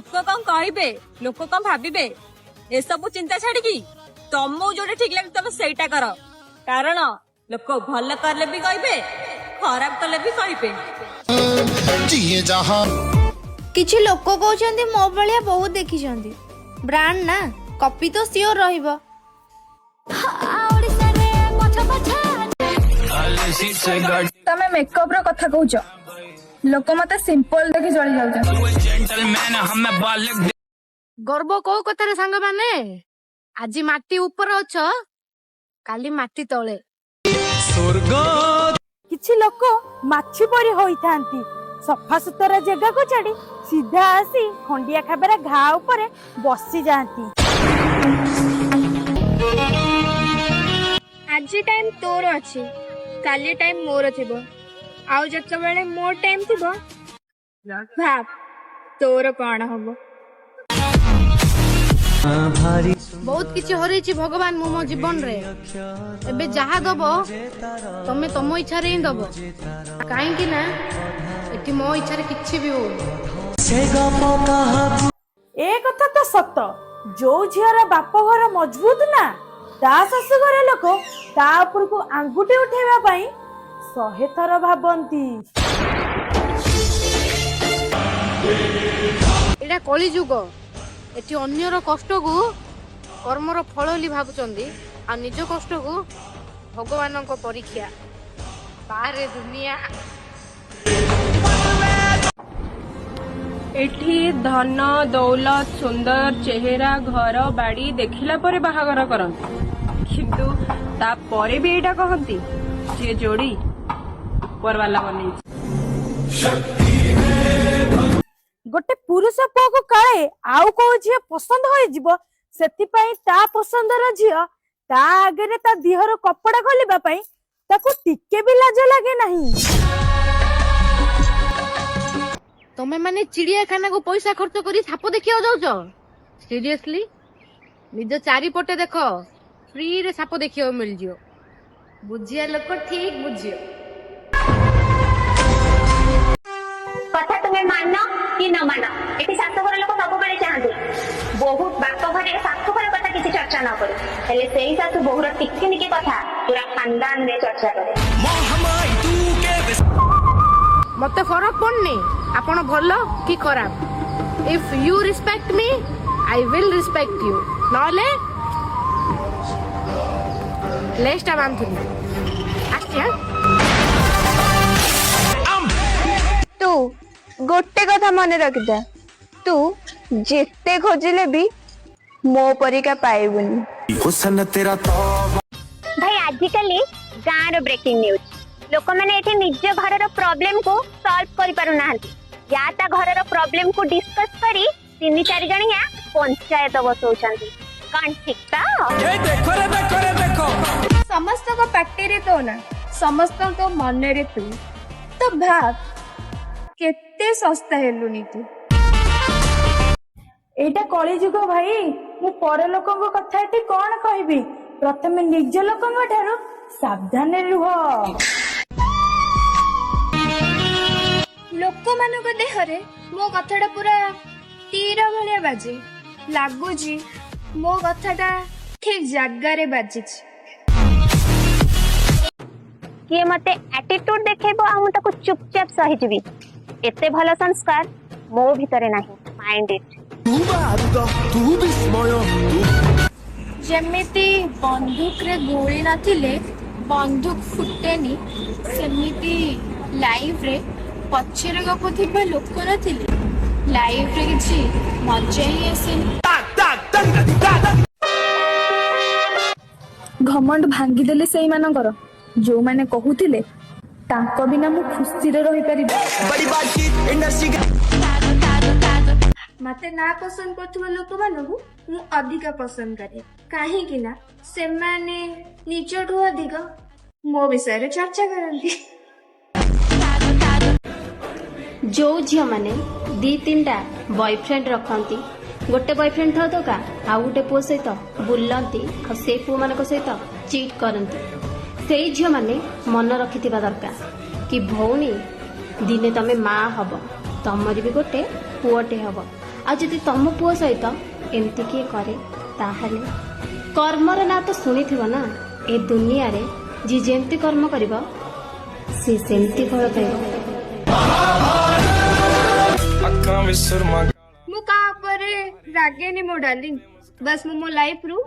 ଲୋକ କଣ କହିବେ, ଲୋକ କଣ ଭାବିବେ, ଏସବୁ ଚିନ୍ତା ଛାଡିକି ତମକୁ ଯୋଉଟା ଠିକ ଲାଗେ ତମେ ସେଇଟା କର। କାରଣ ଲୋକ ଭଲ କଲେ ବି କହିବେ, ଖରାପ କଲେ ବି କହିବେ। ଯିଏ ଯାହା କିଛି ଲୋକ କହୁଛନ୍ତି ମୋ ଭଳିଆ ବହୁତ ଦେଖିଛନ୍ତି। ବ୍ରାଣ୍ଡ ନା, କପି ତ ସିଓର ରହିବ। ତମେ ମେକଅପ ର କଥା କହୁଛ, ଲୋକ ମତେ ସିମ୍ପଲ ଦେଖି ଜଳି ଯାଉଛନ୍ତି। ଗର୍ବ କୋଉ କଥାରେ ସାଙ୍ଗମାନେ? ଆଜି ମାଟି ଉପରେ ଅଛ, କାଲି ମାଟି ତଳେ। କିଛି ଲୋକ ମାଛି ପରି ହୋଇଥାନ୍ତି। ସଫାସୁତୁରା ଜାଗାକୁ ଛାଡି ସିଧା ଆସି ଖଣ୍ଡିଆ ଖାବରା ଘା ଉପରେ ବସି ଯାଆନ୍ତି। ଆଜି ଟାଇମ ତୋର ଅଛି, କାଲି ଟାଇମ ମୋର ଥିବ। ଆଉ ଯେତେବେଳେ ମୋ ଟାଇମ ଥିବ, ଭାବ ତୋର କଣ ହବ। ବହୁତ କିଛି ହରେଇଛି ଭଗବାନ ମୁଁ ମୋ ଜୀବନରେ। ଏବେ ଯାହା ଦବ, ତମେ ତମ ଇଚ୍ଛାରେ ହିଁ ଦବ। କାହିଁକି ନା ଏଠି ମୋ ଇଚ୍ଛାରେ କିଛି ବି ହଉନି। ଏ କଥା ତ ସତ, ଯୋଉ ଝିଅର ବାପ ଘର ମଜବୁତ ନା, ତା ଶାଶୁ ଘର ଲୋକ ତା ଉପରକୁ ଆଙ୍ଗୁଠି ଉଠେଇବା ପାଇଁ 100 ଥର ଭାବନ୍ତି। ଏଇଟା କଳି ଯୁଗ। ଏଠି ଅନ୍ୟର କଷ୍ଟକୁ କର୍ମର ଫଳ ବୋଲି ଭାବୁଛନ୍ତି ଆଉ ନିଜ କଷ୍ଟକୁ ଭଗବାନଙ୍କ ପରୀକ୍ଷା। ବାହାରେ ଦୁନିଆ। ଏଠି ଧନ ଦୌଲତ, ସୁନ୍ଦର ଚେହେରା, ଘର ବାଡି ଦେଖିଲା ପରେ ବାହାଘର କରନ୍ତି। କିନ୍ତୁ ତାପରେ ବି ଏଇଟା କହନ୍ତି ଯେ ଯୋଡି ଉପରବାଲା ବନେଇଛି। ଗୋଟେ ପୁରୁଷ ପୁଅକୁ କାଳେ ଆଉ କୋଉ ଝିଅ ପସନ୍ଦ ହୋଇଯିବ, ସେଥିପାଇଁ ତା ପସନ୍ଦର ଝିଅ ତା ଆଗରେ ତା ଦିହର କପଡା ଖୋଲିବା ପାଇଁ ତାକୁ ଟିକେ ବି ଲାଜ ଲାଗେ ନାହିଁ। ତମେ ମାନେ ଚିଡିଆଖାନାକୁ ପଇସା ଖର୍ଚ୍ଚ କରି ସାପ ଦେଖିବାକୁ ଯାଉଛ? ସିରିୟସଲି, ନିଜ ଚାରିପଟେ ଦେଖ, ଫ୍ରିରେ ସାପ ଦେଖିବାକୁ ମିଳିଯିବ। ବୁଝିବା ଲୋକ ଠିକ ବୁଝିବ। କଥା ତୁମେ ମାନ କି ନ ମାନ, ଏଠି ଶାଶୁଘର ଲୋକ ସବୁବେଳେ ଚାହାନ୍ତି ବୋହୂ ବାପ ଘରେ ଶାଶୁଘର କଥା କିଛି ଚର୍ଚ୍ଚା ନ କରୁ। ହେଲେ ସେଇ ଶାଶୁ ବୋହୂର ଟିକେ ନିକେ କଥା ପୁରା ଖାନଦାନରେ ଚର୍ଚ୍ଚା କରେ। ମତେ ଫରକ ପଡୁନି ଆପଣ ଭଲ କି ଖରାପ। If you respect me, I will respect you. ନହେଲେ ଲେସଟା ବାନ୍ଧୁନି। ଆସିଛି ଆଁ? ତୁ ଗୋଟେ କଥା ମନେ ରଖିଥା, ତୁ ଯେତେ ଖୋଜିଲେ ବି ମୋ ପରିକା ପାଇବୁନି। ଭାଇ, ଆଜିକାଲି ଗାଁର ବ୍ରେକିଂ ନ୍ୟୁଜ। ଲୋକମାନେ ଏଠି ନିଜ ଘରର ପ୍ରୋବ୍ଲେମ କୁ ସଲ୍ଭ କରିପାରୁନାହାନ୍ତି, ୟା ତା ଘରର ପ୍ରୋବ୍ଲେମ କୁ ଡିସ୍କସ କରି ତିନି ଚାରି ଜଣିଆ ପଞ୍ଚାୟତ ବସଉଛନ୍ତି। କଣ ଠିକ ତ? ସମସ୍ତଙ୍କ ପାଟିରେ ତୋ ନା, ସମସ୍ତଙ୍କ ମନରେ ତୁ ତ। ଭାବ କେତେ ଶସ୍ତା ହେଲୁନି ତୁ। ଏଇଟା କଳିଯୁଗ ଭାଇ। ମୁଁ ପର ଲୋକଙ୍କ କଥା ଏଠି କଣ କହିବି? ପ୍ରଥମେ ନିଜ ଲୋକଙ୍କ ଠାରୁ ସାବଧାନରେ ରୁହ। ଲୋକମାନଙ୍କ ଦେହରେ ମୋ କଥାଟା ପୁରା ତୀର ଭଳିଆ ବାଜେ। ଲାଗୁଛି ମୋ କଥାଟା ଠିକ ଜାଗାରେ ବାଜିଛି। କିଏ ମତେ ଆଟିଟ୍ୟୁଡ ଦେଖେଇବ ଆଉ ମୁଁ ତାକୁ ଚୁପଚାପ ସହିଯିବି, ଏତେ ଭଲ ସଂସ୍କାର ମୋ ଭିତରେ ନାହିଁ। ମାଇଣ୍ଡ ଇଟ୍। ଯେମିତି ବନ୍ଧୁକରେ ଗୁଳି ନଥିଲେ ବନ୍ଧୁକ ଫୁଟେନି, ସେମିତି ଲାଇଫରେ ପଛରେ ଗପୁଥିବା ଲୋକ ନଥିଲେ ଲାଇଫରେ କିଛି ମଜା ହିଁ ଆସେନି। ଘମଣ୍ଡ ଭାଙ୍ଗିଦେଲେ ସେଇମାନଙ୍କର, ଯୋଉମାନେ କହୁଥିଲେ ତାଙ୍କ ବିନା ମୁଁ ଖୁସିରେ ରହିପାରିବି। ମତେ ନା ପସନ୍ଦ କରୁଥିବା ଲୋକମାନଙ୍କୁ ମୁଁ ଅଧିକ ପସନ୍ଦ କରେ, କାହିଁକି ନା ସେମାନେ ନିଜଠୁ ଅଧିକ ମୋ ବିଷୟରେ ଚର୍ଚ୍ଚା କରନ୍ତି। ଯୋଉ ଝିଅମାନେ ଦି ତିନିଟା ବୟଫ୍ରେଣ୍ଡ ରଖନ୍ତି, ଗୋଟେ ବୟଫ୍ରେଣ୍ଡ ଥାଉ କା ଆଉ ଗୋଟେ ପୁଅ ସହିତ ବୁଲନ୍ତି ଆଉ ସେଇ ପୁଅମାନଙ୍କ ସହିତ ଚିଟ୍ କରନ୍ତି, ସେଇ ଝିଅମାନେ ମନ ରଖିଥିବା ଦରକାର କି ଭଉଣୀ, ଦିନେ ତମେ ମା ହବ, ତମର ବି ଗୋଟେ ପୁଅଟେ ହବ। ଆଉ ଯଦି ତମ ପୁଅ ସହିତ ଏମିତି କିଏ କରେ, ତାହେଲେ କର୍ମର ନାଁ ତ ଶୁଣିଥିବ ନା? ଏ ଦୁନିଆରେ ଯିଏ ଯେମିତି କର୍ମ କରିବ, ସେ ସେମିତି ଫଳ ପାଇବ। ମୁଁ କାହା ଉପରେ ରାଗେନି ମୋ ଡାର୍ଲିଂ, ବାସ୍ ମୁଁ ମୋ ଲାଇଫ ରୁ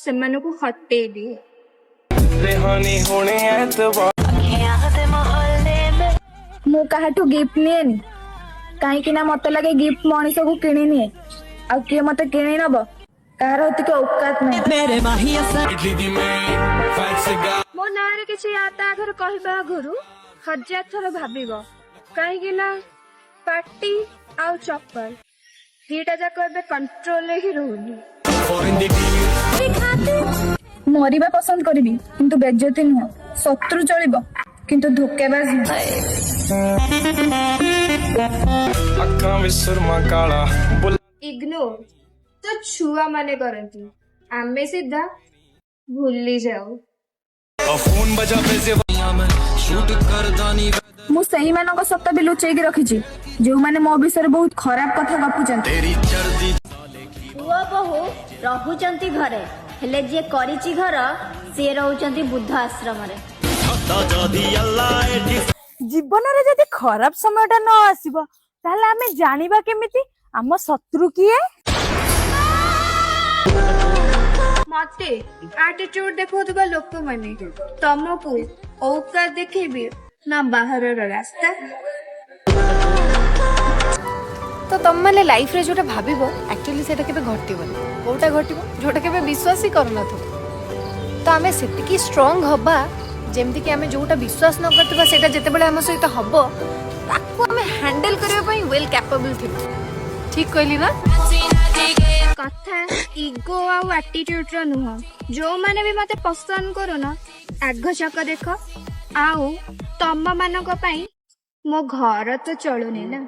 ସେମାନଙ୍କୁ ହଟେଇ ଦିଏ। ମୁଁ କାହାଠୁ ଗିଫ୍ଟ ନିଏନି, କାହିଁକି ନା ମତେ ଲାଗେ ଗିଫ୍ଟ ମଣିଷକୁ କିଣି ନିଏ, ଆଉ କିଏ ମତେ କିଣି ନବ କାହାର ଏତିକି ଔକାତ ନାହିଁ। ମୋ ନାଁରେ କିଛି ୟା ତା ଆଗରେ କହିବା ଆଗରୁ ହଜାର ଥର ଭାବିବ, କାହିଁକି ନା ପାଟି ଆଉ ଚପଲ ଦିଟା ଯାକ ଏବେ କଣ୍ଟ୍ରୋଲରେ ହିଁ ରହୁନି। ମରିବା ପସନ୍ଦ କରିବି, କିନ୍ତୁ ବେଜତି ନୁହଁ। ଶତ୍ରୁ ଚଳିବ, କିନ୍ତୁ ଧୋକେବାଜ ନୁହଁ। ଇଗ୍ନୋର ତ ଛୁଆ ମାନେ କରନ୍ତି, ଆମେ ସିଧା ଭୁଲି ଯାଉ। ମୁଁ ସେଇମାନଙ୍କ ସତ ବି ଲୁଚେଇକି ରଖିଛି, ଯୋଉମାନେ ମୋ ବିଷୟରେ ବହୁତ ଖରାପ କଥା ଗପୁଛନ୍ତି। ପୁଅ ବୋହୂ ରହୁଛନ୍ତି ଘରେ, ହେଲେ ଯିଏ କରିଛି ଘର ସିଏ ରହୁଛନ୍ତି ବୁଦ୍ଧ ଆଶ୍ରମରେ। ଜୀବନରେ ଯଦି ଖରାପ ସମୟଟା ନ ଆସିବ, ତାହେଲେ ଆମେ ଜାଣିବା କେମିତି ଆମ ଶତ୍ରୁ କିଏ? ମତେ ଆଟିଟ୍ୟୁଡ ଦେଖାଉଥିବା ଲୋକମାନେ ତମକୁ ଔକାତ ଦେଖେଇବେ ନା ବାହାରର ରାସ୍ତା? ତ ତମମାନେ ଲାଇଫରେ ଯୋଉଟା ଭାବିବ, ଆକ୍ଚୁଆଲି ସେଇଟା କେବେ ଘଟିବନି। କୋଉଟା ଘଟିବ? ଯୋଉଟା କେବେ ବିଶ୍ୱାସ ହିଁ କରୁନଥିବ। ତ ଆମେ ସେତିକି ଷ୍ଟ୍ରଙ୍ଗ ହବା, ଯେମିତିକି ଆମେ ଯୋଉଟା ବିଶ୍ୱାସ ନ କରିଥିବା, ସେଇଟା ଯେତେବେଳେ ଆମ ସହିତ ହବ, ତାକୁ ଆମେ ହ୍ୟାଣ୍ଡେଲ କରିବା ପାଇଁ ୱେଲ୍ କ୍ୟାପେବଲ୍ ଥିବୁ। ଠିକ କହିଲି ନା? କଥା ଇଗୋ ଆଉ ଆଟିଟ୍ୟୁଡ ର ନୁହଁ। ଯୋଉମାନେ ବି ମତେ ପସନ୍ଦ କରୁନ, ଆଗ ଚକ ଦେଖ। ଆଉ ତମ ମାନଙ୍କ ପାଇଁ ମୋ ଘର ତ ଚଳୁନି ନା।